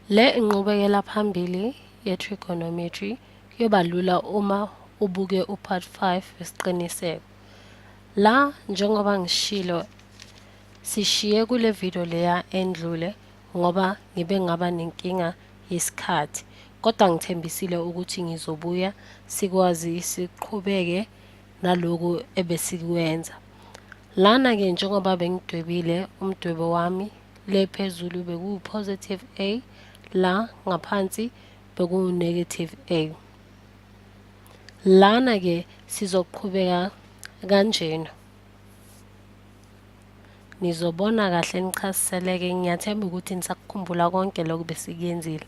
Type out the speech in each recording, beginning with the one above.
Le inqubekela phambili ye-trigonometry kuyoba lula uma ubuke u-part 5 wesiqiniseko. La njengoba ngishilo sishiye kule video leya endlule ngoba ngibe ngaba nenkinga yesikhathi kodwa ngithembisile ukuthi ngizobuya sikwazi siqhubeke naloku ebesikwenza. Lana-ke njengoba bengidwebile umdwebo wami le phezulu bekuwu-positive A, la ngaphansi bekuwu-negative A. Lana-ke sizoqhubeka kanjena. Nizobona kahle nichasiseleke, ngiyathemba ukuthi nisakukhumbula konke lokhu besikuyenzile.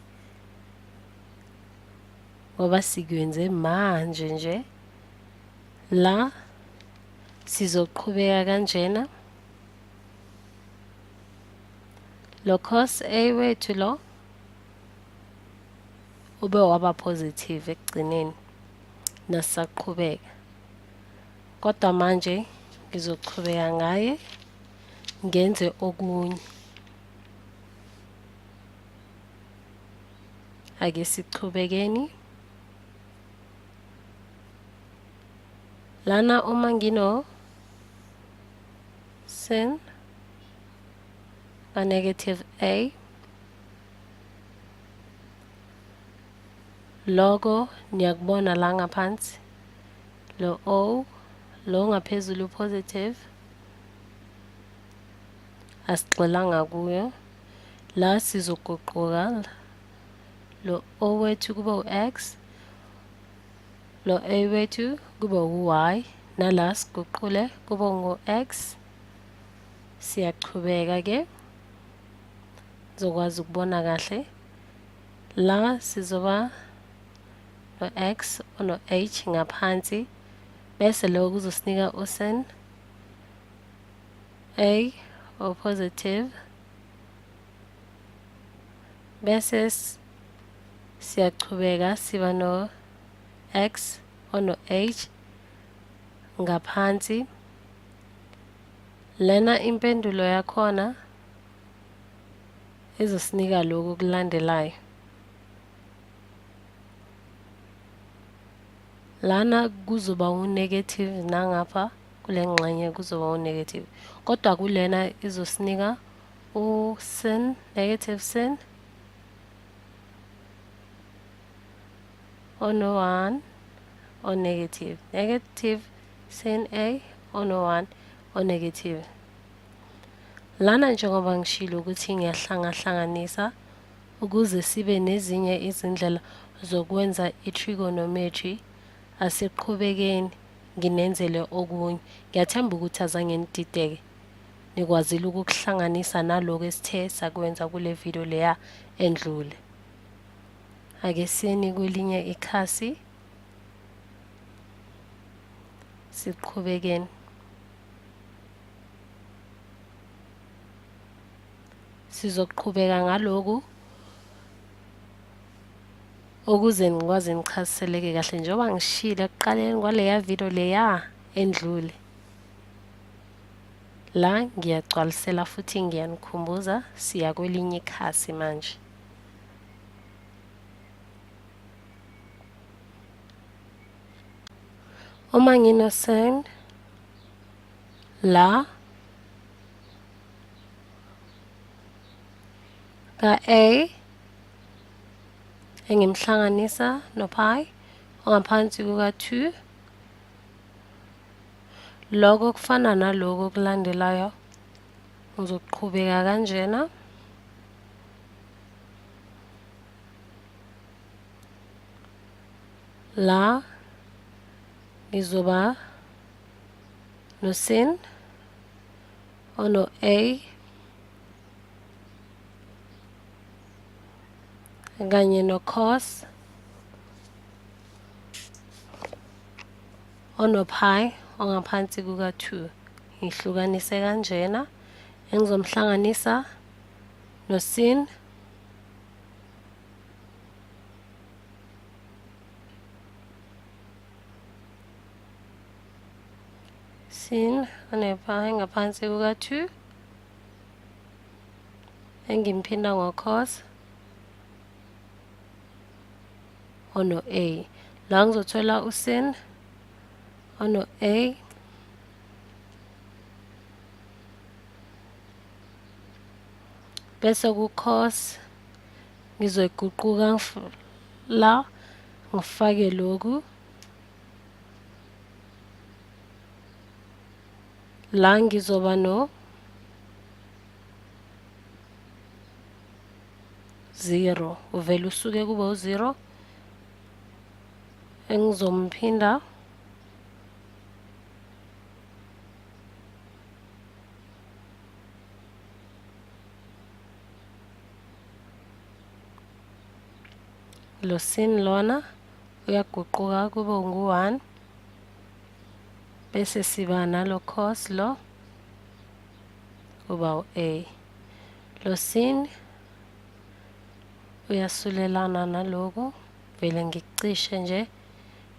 Ngoba sikwenze manje nje. La sizoqhubeka kanjena. Lo cos A wethu lo ube waba positive ekugcineni nasaqhubeka. Kodwa manje ngizoqhubeka ngaye ngenze okunye. Ake siqhubekeni. Lana uma ngino sin a negative a loko niyakubona la ngaphansi lo o lo ngaphezulu positive asigxilanga kuyo la sizoguquka lo o wethu kube u-x lo a wethu kube u-y nala siguqule kube ngu-x. Siyaqhubeka ke zokwazi ukubona kahle la sizoba no-x ono-h ngaphansi bese lokho kuzosinika usen a o positive bese siyaqhubeka siba no x ono h ngaphansi. Lena impendulo yakhona izosinika lokhu okulandelayo. Lana kuzoba u-negative nangapha kule ngxenye kuzoba u-negative kodwa kulena izosinika u-sin negative sin ono-1 o-negative negative sin a ono-1 o-negative. Lana njengoba ngishilo ukuthi ngiyahlangahlanganisa ukuze sibe nezinye izindlela zokwenza i-trigonometry asiqhubekeni nginenzele okunye. Ngiyathemba ukuthi azange nidideke nikwazile ukukuhlanganisa naloko esithe sakwenza kule video leya endlule. Ake siyeni kwelinye ikhasi siqhubekeni. Sizoqhubeka ngaloku ukuze ngikwazi nichaziseleke kahle njengoba ngishilo ekuqaleni kwaleya video leya endlule. La ngiyagcwalisela futhi ngiyanikhumbuza siya kwelinye ikhasi manje. Uma ngino-send la ka-A engimhlanganisa no-pi ongaphansi kuka-2 lokho kufana naloko okulandelayo ngizoqhubeka kanjena. La ngizoba no-sin ono-a kanye no-cos ono-pi ongaphansi kuka-2. Ngihlukanise kanjena engizomhlanganisa no-sin sin one-pi ngaphansi kuka-2 engimphinda ngo-cos ono-A. La ngizothola u-sin ono-A bese ku-cos ngizoyiguquka la ngifake lokhu la ngizoba no 0 uvele usuke kube u-0 engizomphinda lo sin lona uyaguquka kube ngu-1 bese siba nalo cos lo kuba u-a. Lo sin uyasulelana naloku, vele ngikucishe nje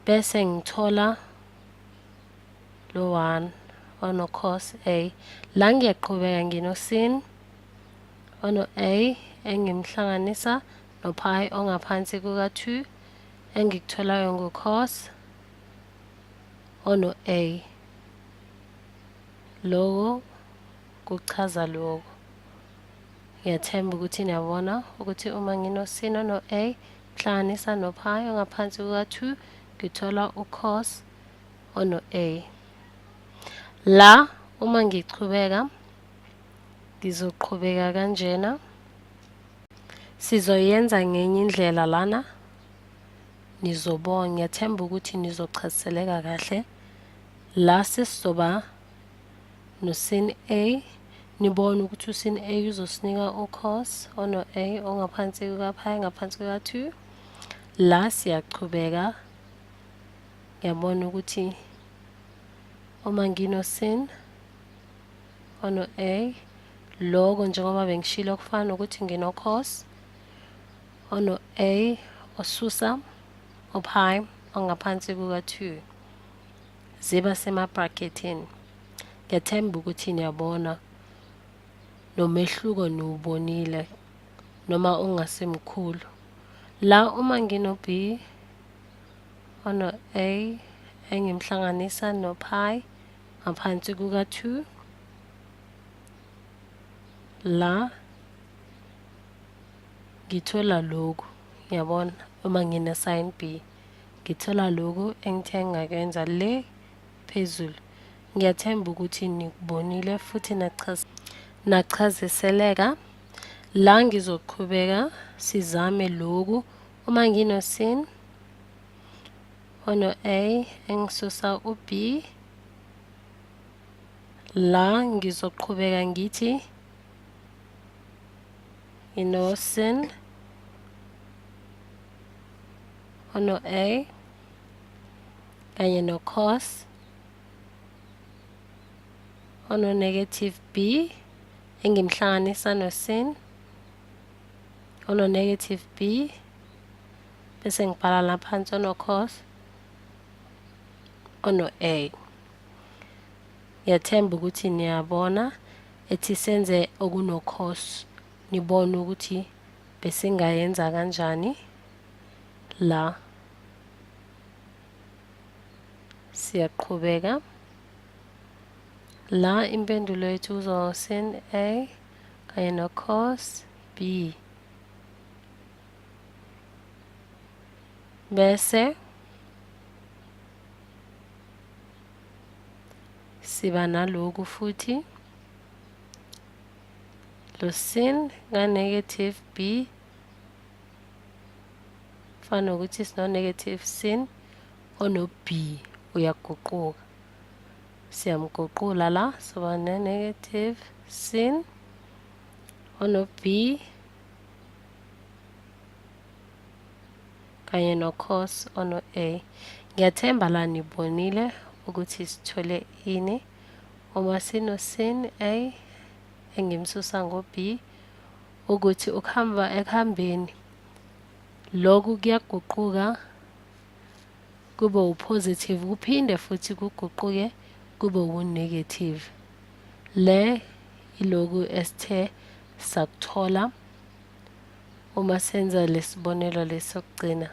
bese ngithola lo 1 ono cos a. La ngiyaqhubeka ngino sin ono a engimhlanganisa no pi ongaphansi kuka 2, engikutholayo ngu cos ono a. Loko kuchaza lokho. Ngiyathemba ukuthi niyabona ukuthi uma ngino sin ono a hlanganisa no pi ongaphansi kuka 2 ngithola u cos ono a. La uma ngiqhubeka ngizoqhubeka kanjena, sizoyenza ngenye indlela lana, nizobona. Ngiyathemba ukuthi nizochaziseleka kahle. La sesizoba no sin a, nibone ukuthi usin a uzosinika ucos ono a ongaphansi kuka pi ngaphansi kuka 2. La siyaqhubeka, ngiyabona ukuthi uma ngino sin ono a, lokho njengoba bengishilo kufana nokuthi ngino cos ono a osusa upi ongaphansi kuka 2, ziba semabracketini. Ngiyathemba ukuthi niyabona nomehluko niwubonile noma ungasemkhulu. La uma ngino b ono a engimhlanganisa no pi ngaphansi kuka 2, la ngithola lokhu. Ngiyabona uma ngine sin b ngithola lokhu engithe ngakwenza le phezulu. Ngiyathemba ukuthi nikubonile futhi nachaziseleka. La ngizoqhubeka sizame lokhu. Uma ngino sin ono a engisusa u b, la ngizoqhubeka ngithi ngino sin ono a kanye no cos ono negative b engimhlanganisa no sin ono negative b, bese ngibhala la phansi ono cos ono a. Ngiyathemba ukuthi niyabona ethi senze okuno cos, nibone ukuthi besingayenza kanjani. La siyaqhubeka, la impendulo yethu kuzoba sin a kanye no cos b, bese siba naloku futhi lo sin ka negative b fana nokuthi sino negative sin ono b uyaguquka, siyamguqula la soba ne negative sin ono b kanye no cos ono a. Ngiyathemba la nibonile ukuthi sithole ini uma sino sin a engimsusa ngo b, ukuthi ukuhamba ekuhambeni lokhu kuyaguquka kube upositive, kuphinde futhi kuguquke kube unegative. Le iloku esithe sakuthola uma senza lesibonelo lesokugcina.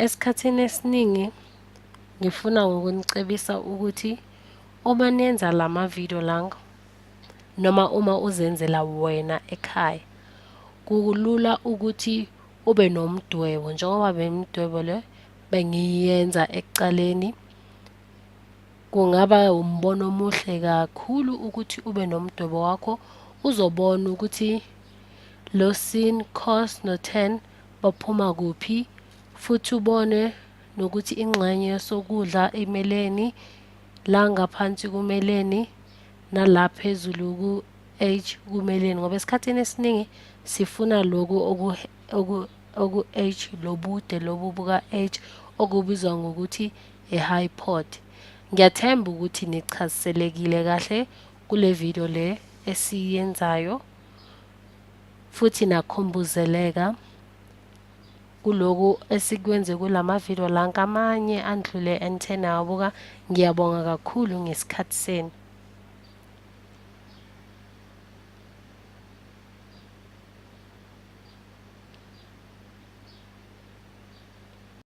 Esikhathini esiningi ngifuna ngokunicebisa ukuthi uma nenza lama-video langa noma uma uzenzela wena ekhaya, kulula ukuthi ube nomdwebo njengoba bemidwebo le bengiyenza ekucaleni. Kungaba umbono omuhle kakhulu ukuthi ube nomdwebo wakho uzobona ukuthi lo sin, cos no-tan baphuma kuphi futhi ubone nokuthi ingxenye yesokudla imeleni, la ngaphansi kumeleni nala phezulu ku-H kumeleni, ngoba esikhathini esiningi sifuna lokhu oku-H, lobude lobu buka-H okubizwa ngokuthi i-hypod. Ngiyathemba ukuthi nichaziselekile kahle kule video le esiyenzayo futhi nakhumbuzeleka kuloku esikwenze kulama video lanka amanye andlule enithe nawabuka. Ngiyabonga kakhulu ngesikhathi senu.